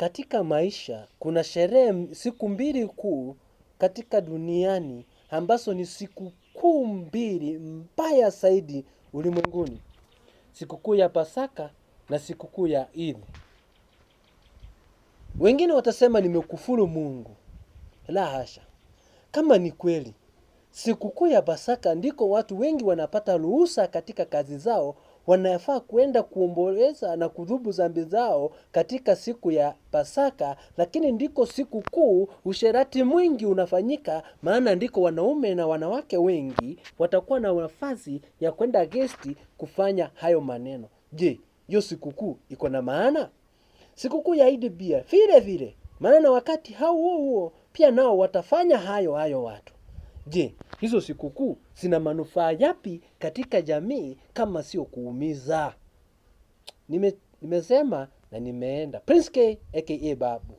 Katika maisha kuna sherehe siku mbili kuu katika duniani ambazo ni siku kuu mbili mbaya zaidi ulimwenguni. Sikukuu ya Pasaka na sikukuu ya Eid. Wengine watasema nimekufuru Mungu. La hasha. Kama ni kweli, sikukuu ya Pasaka ndiko watu wengi wanapata ruhusa katika kazi zao, wanafaa kuenda kuomboleza na kudhubu dhambi zao katika siku ya Pasaka, lakini ndiko siku kuu usherati mwingi unafanyika, maana ndiko wanaume na wanawake wengi watakuwa na nafasi ya kwenda gesti kufanya hayo maneno. Je, hiyo sikukuu iko na maana? Sikukuu ya Idi pia vile vile, maana wakati hao huo huo pia nao watafanya hayo hayo watu. Je, hizo sikukuu zina manufaa yapi katika jamii kama sio kuumiza? Nimesema na nimeenda. Prince K aka Babu.